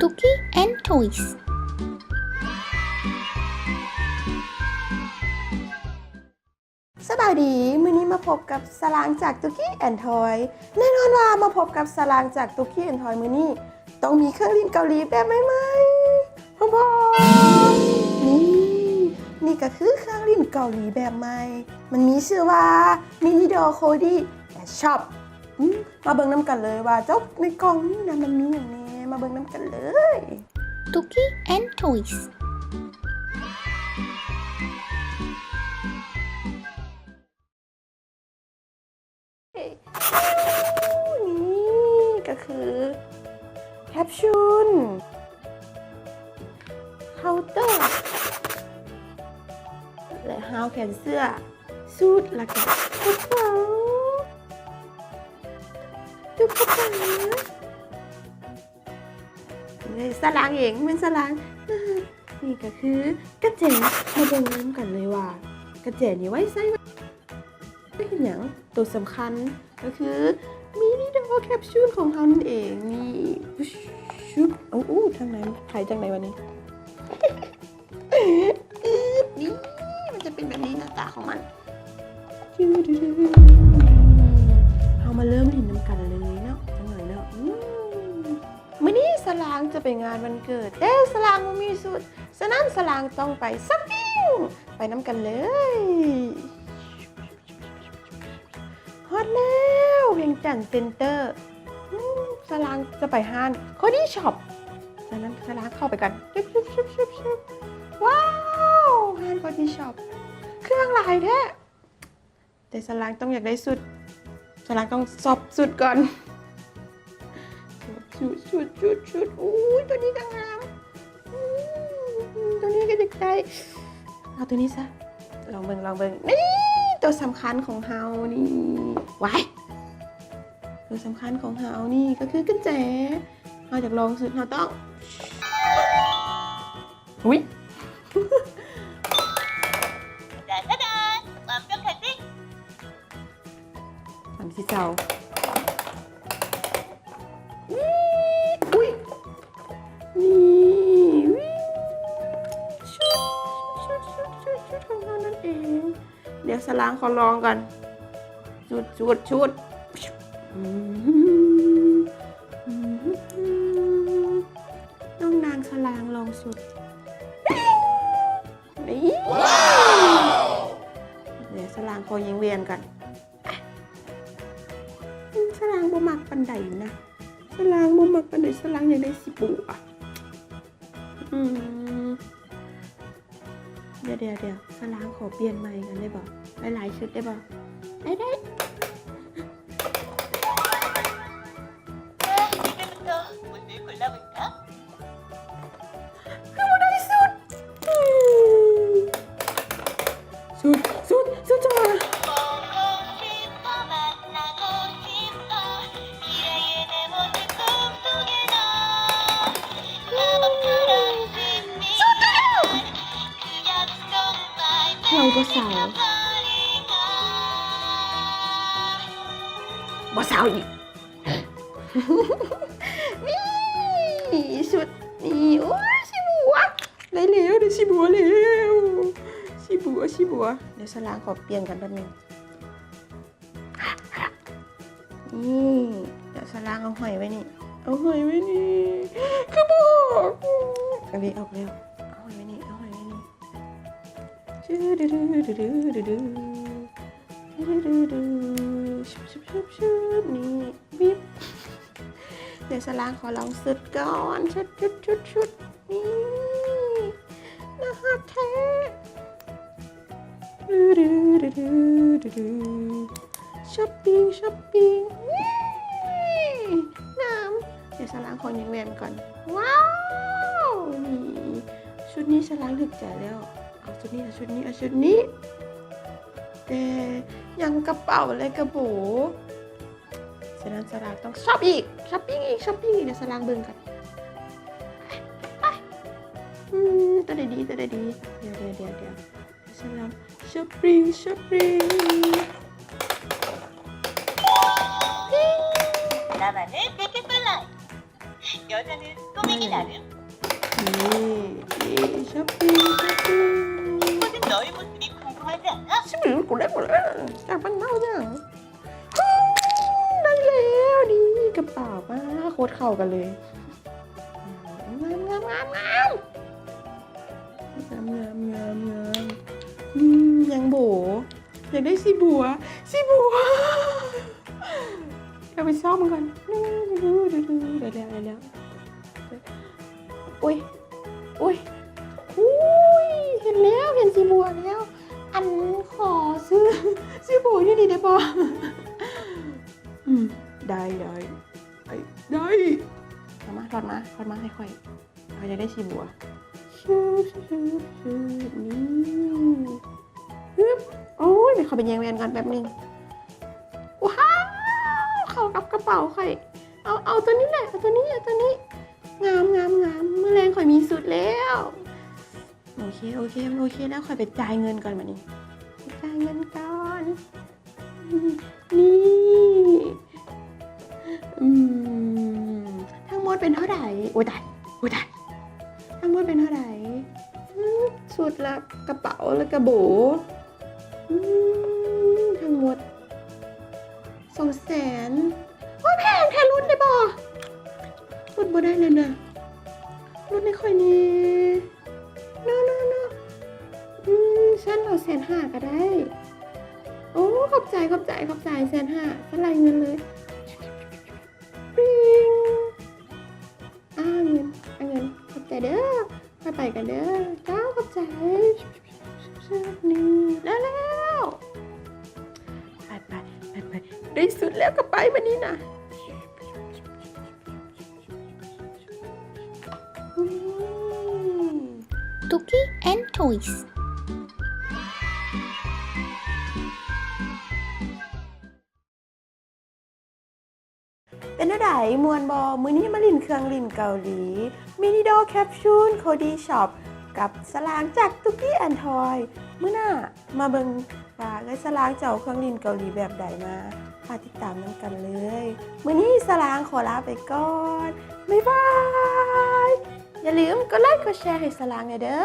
Tuki and Toys. ສະບາຍດີ, ມື້ນີ້ມາພົບກັບສະລາງຈາກ Tuki and Toys. ແນ່ນອນວ່າມາພົບກັບສະລາງຈາກ Tuki and Toys ມື້ນີ້ ຕ້ອງມີເຄື່ອງຫຼິ້ນເກົາຫຼີແບບໃໝ່ໆ ພ້ອມໆ. ນີ້, ນີ້ກໍຄືເຄື່ອງຫຼິ້ນເກົາຫຼີແບບໃໝ່. ມັນມີຊື່ວ່າ Mini Doll Cody ແລະ Chop. ອືມ ມາເບິ່ງນຳກັນເລີຍວ່າເຈົ້າໃນກ່ອງນີ້ນະ ມັນມີຫຍັງແດ່. ມາເບິ່ງນຳກັນເລີຍ. Tuki and Toys. ນີ້ກໍຄືແຄັບຊູນ ເຄົາເຕີ ແລະ ຮາວແຂນເສື້ອ ສູດ ແລ້ວກໍກະເປົາ ຕຸກກະຕາ. ສະລາງເອງ ແມ່ນສະລາງ. ນີ້ກໍຄືກະແຈ. ມາເບິ່ງນຳກັນເລີຍວ່າກະແຈນີ້ໄວ້ໃສ່ ເຮັດຫຍັງ? ໂຕສຳຄັນກໍຄື Mini Doll ແຄັບຊູນຂອງເຮົານັ້ນເອງ. ນີ້ ຊຶບ ໂອ້ ທາງໃນມັນໄຂຈັ່ງໃດວະນີ້? ອືດ ນີ້ ມັນຈະເປັນແບບນີ້ ໜ້າຕາຂອງມັນ. ເຮົາມາເລີ່ມຫຼິ້ນນຳກັນເລີຍເນາະ ຈັກໜ້ອຍເນາະ. ອືມ ມື້ນີ້ສະລາງຈະໄປງານວັນເກີດ ແຕ່ສະລາງບໍ່ມີຊຸດ, ສະນັ້ນສະລາງຕ້ອງໄປຊັອບປິງ. ໄປນຳກັນເລີຍ. ຮອດແລ້ວ ວຽງຈັນເຊັນເຕີ. ອືມ ສະລາງຈະໄປຮ້ານ Cody Shop. ສະນັ້ນສະລາງເຂົ້າໄປກັນ. ຊຶບ ຊຶບ ຊຶບ ຊຶບ ຊຶບ. ວ້າວ ຮ້ານ Cody Shop ເຄື່ອງຫຼາຍແທ້. ແຕ່ສະລາງຕ້ອງຢາກໄດ້ຊຸດ, ສະລາງຕ້ອງຊອບຊຸດກ່ອນ. ຊຸດ ຊຸດ ຊຸດ ຊຸດ ຊຸດ. ໂອ້ຍ ຕົວນີ້ກໍງາມ. ອືມ ຕົວນີ້ກໍຢາກໄດ້. ເອົາຕົວນີ້ຊະ. ລອງເບິ່ງ ລອງເບິ່ງ. ນີ້ ຕົວສຳຄັນຂອງເຮົານີ້. ວ້າຍ ຕົວສຳຄັນຂອງເຮົານີ້ກໍຄືກຸນແຈ. ເຮົາຢາກລອງຊຸດ ເຮົາຕ້ອງ ອຸ້ຍ ດາດາດາ ວາງເຄື່ອງແທັກຕິກ ອັນທີ່ເຈົ້າ ອຸ້ຍ ນີ້ ວິ້ງ ຊຸດ ຊຸດ ຊຸດ ຂອງເຮົານັ້ນເອງ. ດຽວສະລາງຂໍລອງກ່ອນ. ຊຸດ ຊຸດ ຊຸດ. ອືມ ອືມ ນ້ອງນາງສະລາງລອງຊຸດ. ນີ້ ດຽວສະລາງຂໍຍິງແຫວນກ່ອນ. ສະລາງບໍ່ມັກປານໃດນະ, ສະລາງບໍ່ມັກປານໃດ, ສະລາງຢາກໄດ້ສີບົວ. ອືມ ດຽວ ດຽວ ດຽວ ສະລາງຂໍປ່ຽນໃໝ່ກ່ອນໄດ້ບໍ່? ຫຼາຍໆຊຸດໄດ້ບໍ່? ໄດ້ ໄດ້. ຄືບໍ່ໄດ້ຊຸດ? ອືມ ຊຸດ ຊຸດ ຊຸດຈັງຫວະ. ເຮົາບໍ່ເຊົາ ບໍ່ເຊົາອີກ. ນີ້ ຊຸດນີ້ ໂອ້ຍ ສີບົວ ໄດ້ແລ້ວ ໄດ້ສີບົວແລ້ວ ສີບົວ ສີບົວ. ດຽວສະລາງຂໍປ່ຽນກັນແປັບໜຶ່ງ. ນີ້ ດຽວສະລາງເອົາຫ້ອຍໄວ້ນີ້ ເອົາຫ້ອຍໄວ້ນີ້ ຄືບໍ່ອອກ. ເອົາເດ້ ອອກແລ້ວ ເອົາຫ້ອຍໄວ້ນີ້ ເອົາຫ້ອຍໄວ້ນີ້. ຊຶບ ຊຶບ ຊຶບ ຊຶບ ຊຶບ ຊຶບ ນີ້ ບິບ. ດຽວສະລາງຂໍລອງຊຸດກ່ອນ ຊຸດ ຊຸດ ຊຸດ ຊຸດ. ນີ້ ໜ້າຮັກແທ້. ດຶ ດຶ ດຶ ດຶ ດຶ ຊອບປິງ ຊອບປິງ. ນີ້ ງາມ. ດຽວສະລາງຂໍຍິງແຫວນກ່ອນ. ວ້າວ ນີ້ ຊຸດນີ້ສະລາງຖືກໃຈແລ້ວ. ເອົາຊຸດນີ້ ເອົາຊຸດນີ້ ເອົາຊຸດນີ້. ແຕ່ຍັງກະເປົາ ແລະ ກະໂບ. ສະນັ້ນສະລາງຕ້ອງຊອບອີກ ຊອບປິງອີກ ຊອບປິງອີກ. ດຽວສະລາງເບິ່ງກ່ອນ. ອືມ ຕົວໃດດີ ຕົວໃດດີ? ດຽວ ດຽວ ດຽວ ດຽວ ສະລາງ ຊອບປິງ ຊອບປິງ. ດຽວ ດຽວ ດຽວ ດຽວ. 여자는 소맥이 나름. 네, 네, 쇼핑, 쇼핑. 모든 너의 모습이 궁금하지 않아? ໄດ້ແລ້ວນີ້ ກະເປົາ ວ້າ ໂຄດເຂົ້າກັນເລີຍ ງາມ ງາມ ງາມ ງາມ ງາມ ງາມ ງາມ ອືມ ຍັງໂບ ຢາກໄດ້ສີບົວ ສີບົວ ດຽວໄປຊອກມັນກ່ອນ ໄດ້ແລ້ວ ໄດ້ແລ້ວ ໂອ້ຍ ໂອ້ຍ ອຸ້ຍ ເຫັນແລ້ວ ເຫັນສີບົວແລ້ວ ອັນ ຂໍຊື້ ຊື້ໂບຢູ່ນີ້ໄດ້ບໍ່? ອືມ ໄດ້ ໄດ້ ໄດ້ ເອົາມາ ຖອດມາ ຖອດມາໃຫ້ຂ້ອຍ ຂ້ອຍຢາກໄດ້ສີບົວ ຊຶບ ຊຶບ ຊຶບ ຊຶບ ນີ້ ຮຶບ ໂອ້ຍ ໄປ ຂໍໄປແຍງແວ່ນກ່ອນແປັບໜຶ່ງ ວ້າວ ເຂົ້າກັບກະເປົາຂ້ອຍ ເອົາ ເອົາໂຕນີ້ແຫຼະ ເອົາໂຕນີ້ ເອົາໂຕນີ້ ງາມ ງາມ ງາມ ມື້ແລງຂ້ອຍມີຊຸດແລ້ວ ໂອເຄ ໂອເຄ ມັນໂອເຄແລ້ວ ຂ້ອຍໄປຈ່າຍເງິນກ່ອນບາດນີ້ ໄປຈ່າຍເງິນກ່ອນ ນີ້ ອືມ ທັງໝົດເປັນເທົ່າໃດ? ໂອ້ຍຕາຍ ໂອ້ຍຕາຍ ທັງໝົດເປັນເທົ່າໃດ? ອືມ ຊຸດລະກະເປົາ ແລ້ວກະໂບ ອືມ ທັງໝົດສອງແສນ ໂອ້ຍ ແພງແທ້ ຫຼຸດໄດ້ບໍ່? ຫຼຸດບໍ່ໄດ້ແລ້ວນະ ຫຼຸດໃຫ້ຂ້ອຍແດ່ ໂນ ໂນ ໂນ ອືມ ຊັ້ນເອົາແສນຫ້າກະໄດ້ ໂອ້ ຂອບໃຈ ຂອບໃຈ ຂອບໃຈ ແສນຫ້າ ຊັ້ນໄລ່ເງິນເລີຍ ປິງ ອາ ເງິນ ອາ ເງິນ ຂອບໃຈເດີ ຂ້ອຍໄປກ່ອນເດີ ເຈົ້າ ຂອບໃຈ ນີ້ ໄດ້ແລ້ວ ໄປ ໄປ ໄປ ໄປ ໄດ້ຊຸດແລ້ວ ກະໄປບາດນີ້ນະ ອືມ Tuki and Toys ເປັນແນວໃດ? ມ່ວນບໍ່? ມື້ນີ້ມາຫຼິ້ນເຄື່ອງຫຼິ້ນເກົາຫຼີ Mini Doll Capsule Cody Shop ກັບສະຫຼາງຈາກ Tuki and Toy ມື້ໜ້າມາເບິ່ງວ່າເອື້ອຍສະຫຼາງຈະເອົາເຄື່ອງຫຼິ້ນເກົາຫຼີແບບໃດມາ ຖ້າຕິດຕາມນຳກັນເລີຍ ມື້ນີ້ສະຫຼາງຂໍລາໄປກ່ອນ ບາຍບາຍ ຢ່າລືມກົດໄລກົດແຊໃຫ້ສະຫຼາງແດ່ເດີ.